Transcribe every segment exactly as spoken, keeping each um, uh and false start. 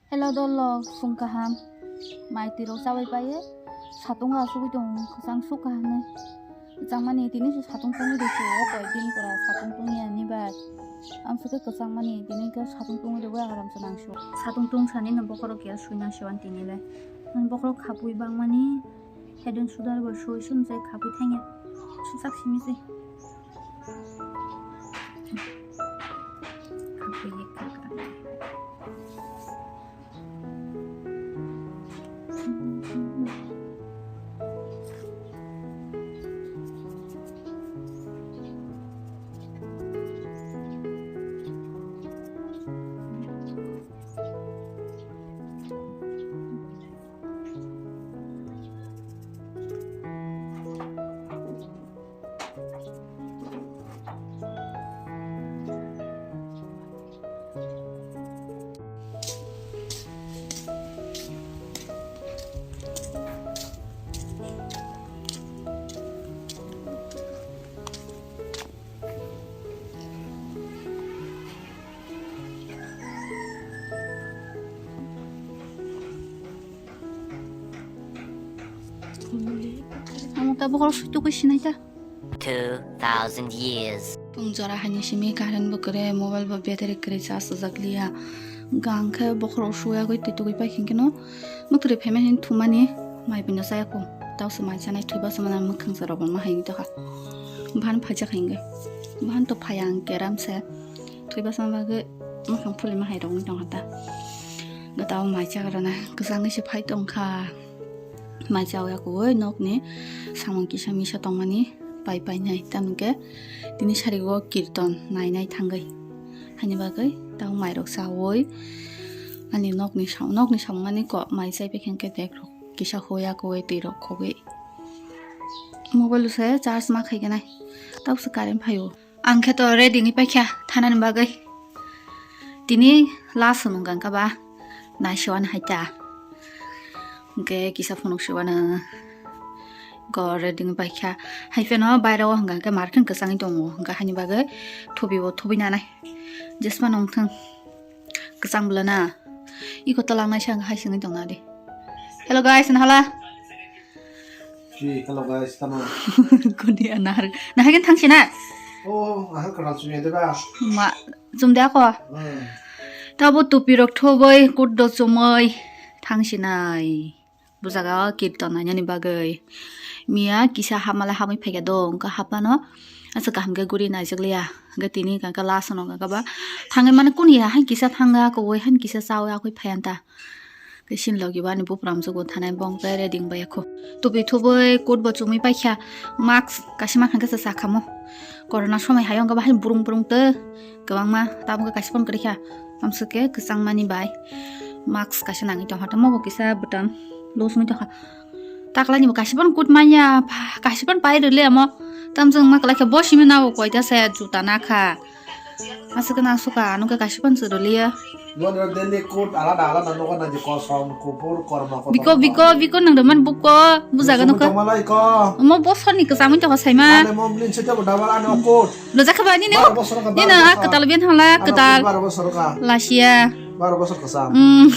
Hello dolo, phung kaham. Mai twi rok chabai paye. Satung asugwi tong, kwchang suk kaham nai. Kwchang mani tini se satung tungwi de se, o koi din pura satung tungya ni bai. Ang suke kwchang mani tini ke satung tungwi de, aram se nang su. Satung tung sani no bokhorok ya suina se wan tini le. Ang bokhorok khapui bang mani. Head and shoulder bo soi sum jai khapui thangya. Susak simi se. Khapui ye khapui. Amo ta bokhorok sui tugwi sinai ta. Two thousand years. Pung jora hani simi current bo kwrwi, mobile bo battery kwrwi charge rwjak liya. Hwnkha hwnkhe bokhorok sui agwi twi tugwi paikha hwnkhe no mwkhwtwi phaimani hwnwi thumani mai pino chaya kho. Tausa mai chanai thwiba samana mwkhang sa rok ma hai tokha. Bahan phaijak hai hwnkhe. Bahan to phaiya hwnkhe ramsa. Thwiba sama bagwi mwkhang phulima hai rok wng tongkha ta. Gata o mai chakrana kwchangwi se phai tongkha. Mai chawi akugwi nokni samung kisa misa tongmani pai painai, tamokhe tini sarigo kirton nainai thangwi. Haini bagwi tamo mairok chawi ani nokni sam-, nokni samung ani kok mai chai paikha hwnkhe degrok kisa hoi akugwi twirok khogwi. Mobile se charge ma khaiganai, tabukhe current phaio. Ang khe to ready wngwi paikha thanani bagwi. Tini last hwnwi hwnkha ba naisiwani hai ta. Hwnkhe kisa phunuk siwano go ready wngwi paikha. Hai phano bairao hwnkha hwnkhe market kwchangwi tongo. Hwnkha haini bagwi thubibo thubui nanai. Jesma nongthwng. Kwchang bwla na. Iko tolang naisa hwnkha hai singwi tongna di. Hello guys, nahala. Ki, hello guys, tamo? Kuni anahar. Nahagin thangsi na? Oh, ahar kwtal chumya de ba? Ma, chumde ako? Hmm. Tabo tupi rok thoboi, kut do chumoi, thangsi nai. Bujaga kirtan nainani bagwi. Miya kisa hapmale hapmwi phaikha do, wngkha hapmano. Asa kaham khe guri naijak liya. Hwnkhe tini hwnkha khe last no hwnkha ba. Thangwi mani kuni ya, han kisa thanga, kowoi han kisa chawi akwi phaiyan ta. Khe sini logi bo ani buphuru amchugo thanai bong khe ready wngbai ya kho. Tupi thubui kut bo chumui paikha, mask kaisa mankha khe sa sakhamo. Corona somoi hayo wngkha bahai burung burung tei kwbangma tabuk khe kaisa phone kwrwikha. Amswk khe kwchangmani bai mask kaisa nangwi tongkha, tamo bo kisa bwtam loss wngwi tongkha. Taklaini bo kaisa phone kut manya, kaisa phone pai rwle amo. Tamjwng ma kwlai khe bo simi nabo koita se juta nakha. Aswk nang suka, ano khe kaisa phone se rwliya. Modro daily coat alada alada nogo na je kosom, kuphur, kormo, kotor. Biko, biko, biko nang rwmani buko, bujaga nokha. Tongmalai ko. Omo bosorni kwchangwi tongkha saima. Ane mo blin sete bo double ano coat. Lojak kha ba nini? Baro bosor ka, nini baro a bosor. Kwtal ben hala, ano kwtal. Baro bosor ka. Lasiya. Baro bosor kwcham. Mm.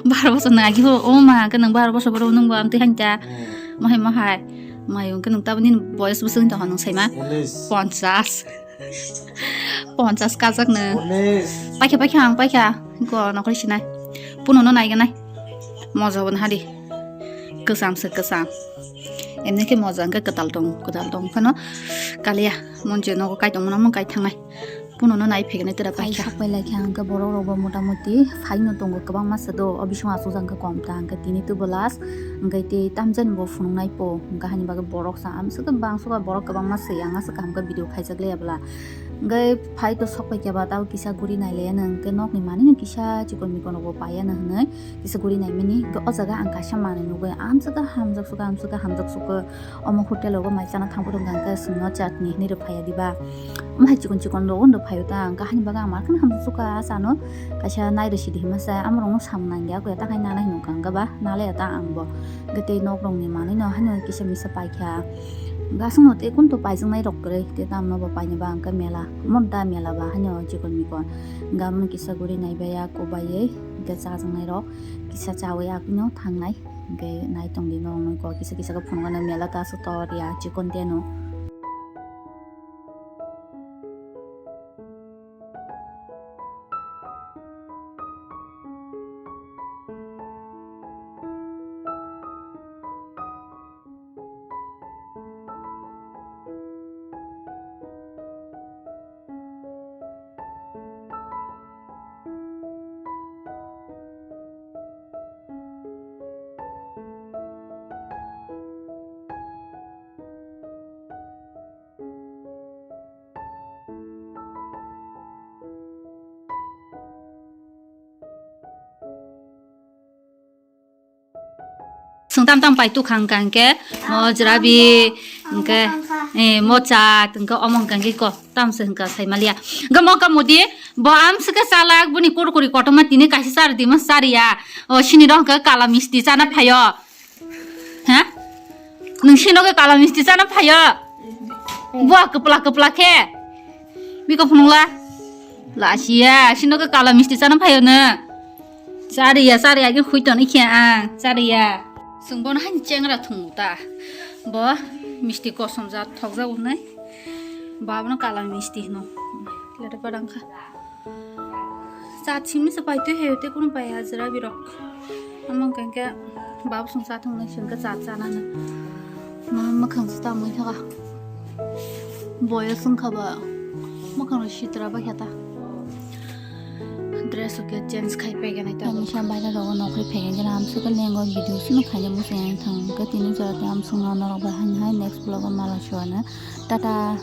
Baro bosor na agi ho, o ma, khe nang baro bosor boro nung bo amtwi hanja. Hmm. Mohai, mohai. Mayung khe nung tabuk nini boyos bwswk wng tongkha nung saima? Unis. Ponchas. Ponchas kajak no. Unis. Paikha, paikha, ang paikha. Ko nokri sinai. Puno no naiganai. Moja bo nahadi. Kwcham se kwcham. Emni khe moja hwnkhe kwtal tong, kwtal tong phano. Kaliya. Monche nogo kai tongmano mung kai thangnai. Puno no nai phegnai tera paikha. Sok pai laikha hwnkhe borok rok bo mota moti phai no tongo kwbangma se do. O bising asuk jang khe kom ta hwnkhe tini tubo last. Hwnkhe tei tamjani bo phunuk nai po. Hwnkhe hani bagwi borok sa amswk bang suka borok kwbangma se yang aswk kaham khe video khaijak le ya bwla. Hwnkhe phai to sok pai khe ba tao kisa guri nai le ya no hwnkhe nokni manwi no kisa chikon mikon rok bo pai ya no hwnwi kisa guri nai mani. Hwnkhe o jaga ang kaisa manwi nugwi amswk hamjak suka amswk hamjak suka. Omo hotel o bo mai chana thang phuru hwnkha hwnkhe chwngno chutney hinwi rw phaiya diba? Omo hai chikon chikon rogo rw phaio ta, hwnkha hani bagwi ang ma kheno hamjak suka chano kaisa nai rw sidi hinmasa, amo rokno samung nangya khe ta khai nanai hinwi hwnkha hwnkha ba nalaiya ta ang bo. Hwnkhe tei nok rokni manwino haino kisa misa paikha. Gasung no te kun to paijak nai rok kwrwi, te tam no bo paini ba hwnkhe mela, mon ta mela ba haino chikon mikon. Hwnkhe amo no kisa guri nai baya, kubaiwi, hwnkhe chajak nai rok, kisa chawi agwi no thang nai, hwnkhe nai tong di norok no kisa kisa khe phunuknai mela ta so tor ya chikon te no. Chwng tam tam pai tukha hwnkha hwnkhe, mo jwrabi, hwnkhe, eh, mo chat, hwnkhe omo hwnkha hwnkhe ko, tamse hwnkha sai maliya. Hwnkhe mo kamo di, bo amswkhe chalak, boni kurkuri kotorma tini kaisa chari di ma chariya. O sini rok hwnkhe kala misti chana phaio. Ha? Nwng sino khe kala misti chana phaio? Bua kwpla kwpla khe. Biko phunukla. Lasiya, sino khe kala misti chana phaio no. Chariya, chariya, khe khui ton ikhe ang, chariya. Chwng bono haini chengra thwng ta. Bo misti kosom jat thokjak unai. Bo abono kala misti hino. Leta padang kha. Cha chimni se pai twi he te kunu pai ha jwrabi rok. Amo hwnkha khe baba song cha thung nai song khe cha cha nani. Ma mwkhang se ta mui thaka. Boyo song kha ba mwkhang rok sitra ba khe ta. Dress rok khe change khai pai gana ta. Ani sa baira rok nokri phai gana am sukha lengo video sunu khaina musa yang thang khe tini jora te am sung na norok ba han hai next vlog o mala suana. Tata.